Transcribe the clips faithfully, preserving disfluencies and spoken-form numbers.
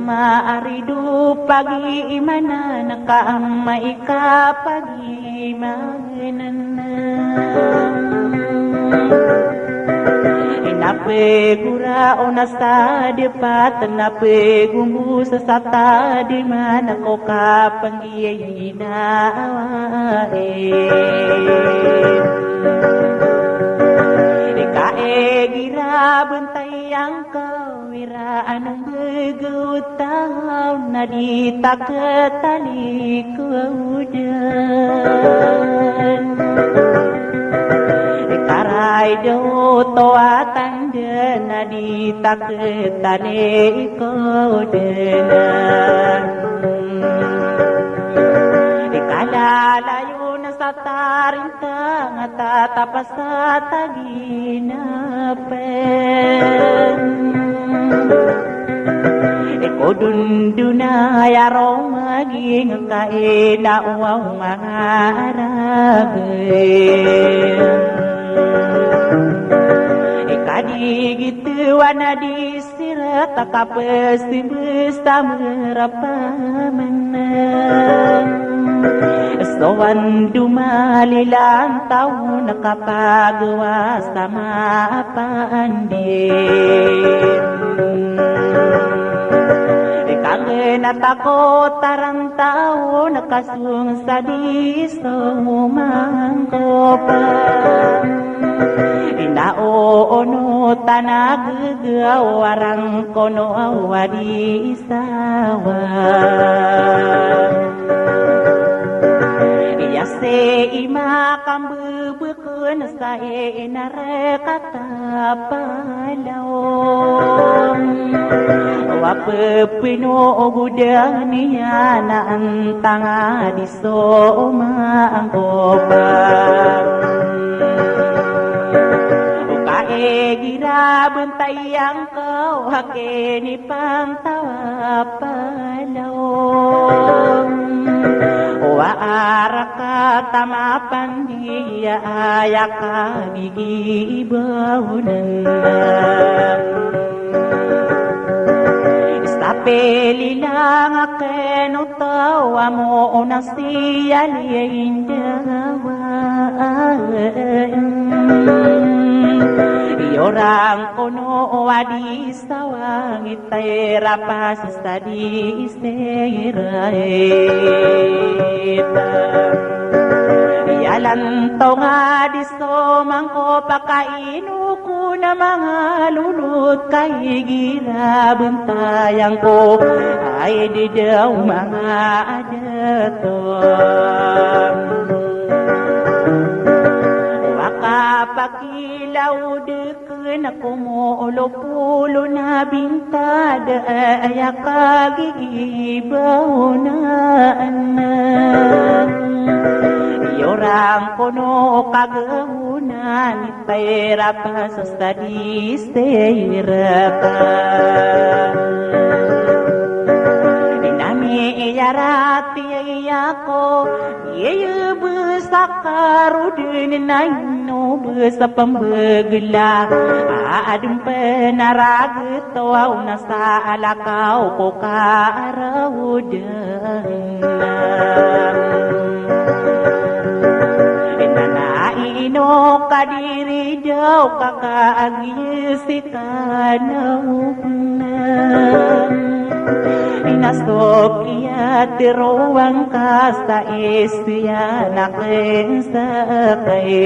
Maari do pagiimanan ka amay ka pagiimanan. Ina pegora o na sa depat na pegombo sa sa tadiman ko kapanggi Ina, e, e, ka igira bantayang ka o iran o mbegetaw na di ta ketalikodan. Ikaray daw to a tanda na di ta ketalikodan. Ikalalayon sa tarintang a tatapasat a ginapen. Ikodondona ya roma gingka ina o aw manga aragen. Ikadigit wan a di sirat a kapesimbes a merapaman. So wan do malilantaw na kapagawa sa mapandi. Ikanggenat ako tarantaw na kasong sa di so mangkopa. Ina o ono tanag gawarang kono a wadi sawa. Iya si ima kambebeken sa ina rek a tapalaw. Wa pepeno o godan iyan a antang a di so mangkopa. O ka igira bantayang ka o hakini pantawap a law. Wa ara ka tama pandiya aya kagigibaw nan. Sa pililang aken o taw a moona siya liya indawa. Iyorang kono o adi sawang itay rapas sa di isirayta. Iyalan to nga di so mangkopa ka ino ko na manga lolot ka igira bantayang ko ay di daw manga adato. Wa kapakilawd kena ko mo olo polo na bintad aya kagigibaw na anan. Iyorang kono o kagaw na nitay rapas sa di sirata. Inami iyarati aya ko Iyebes a karoden na inobes a pembegela. Aden pen a raget o aw na sa alakaw ko karoden. Inana ino kadiri daw kakaagi si Tanaw na inasok iya terowang ka sa isiya na ken sa kay.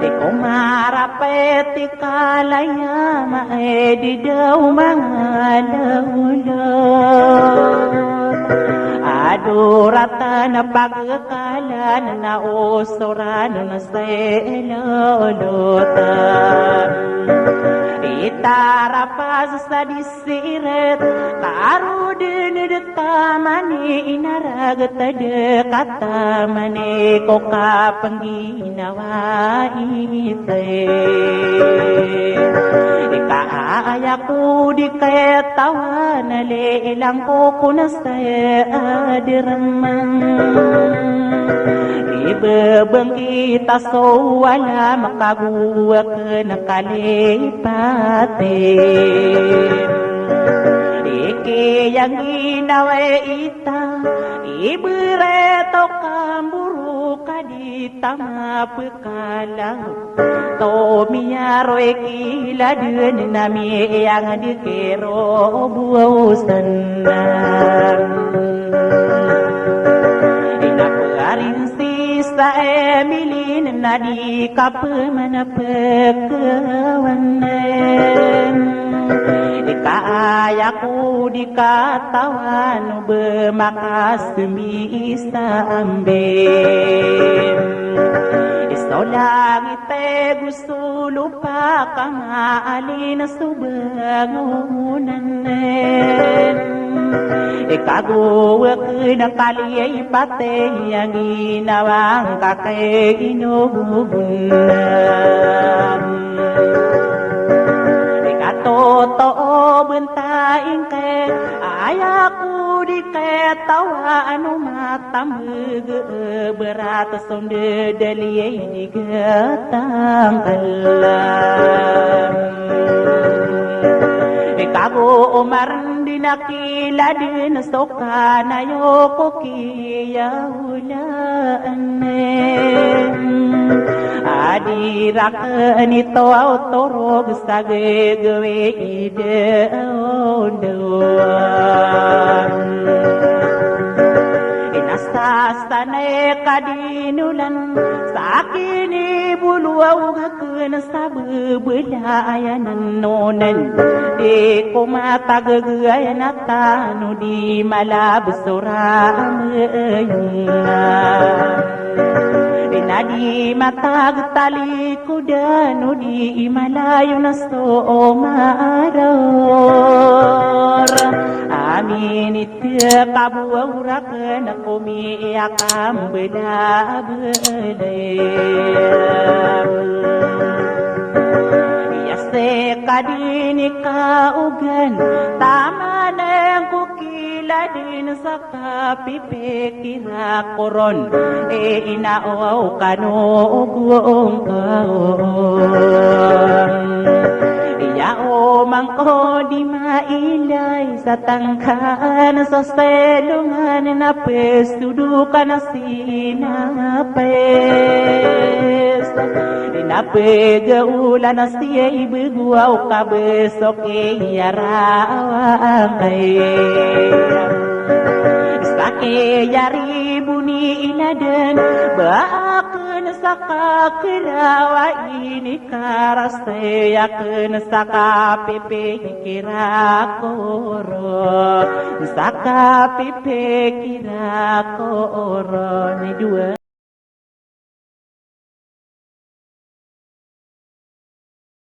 Iko marapet i kalaya ma e di daw mangalawlo. Adoratan a pagkalan na osoran na Selolota. Itarapas sa disiret, karoden de tamani inaraget de katamani ko kapengginawai te. Ika Aya ko di katawan a lilangkok ko na sa aya a derman. Di bebengkit a so wala makagowak na kalipatin. Di kiyang ginawa ita, iberat o kamboro ka di tama pekala. Tomiyaroy ki laden na miyang di kero bosan. Ina pegarin si sa Emilin na di kapeman pekewanen. Di ka aya ko di katawan o bemakas mi isa ambe. Iso langit e go so lopa ka maalin so bangonan. Ikago aken a kaliyay patay a ginawa ngka kay inogon. Ikatotoo benta ingke aya ko di katawan o matambeg a berat so ndedaliyay di gatangkal. Ikago o marendin a kiladen so kanayo ko kiyaolaan. A di raken ito a otorog sa gagawi ida a ondawan. Inasasanay ka di nolan sa kinibolowaw aken sa bebelayan onen. Di ko matagagayan a tano di malabes o ramayong. Di na di matag talikodan o di malayon a so maror. Amin i tekabowa o raken a komiya kambelabelay. Iya sekadini kaogan tamanen ko kiladen sa kapipikira koron. E ina o kano ogong kaon. Iya o mangko di mailay sa tangkan sa selongan na pesodokan a sinapes. Di na pegaolan a siyay begowa o kabesok iya rawa angkay. Sa kiyaribo ni inaden ba aken sa kakerawa ini karasay aken sa kapipikira koron, sa kapipikira koron. Idowa.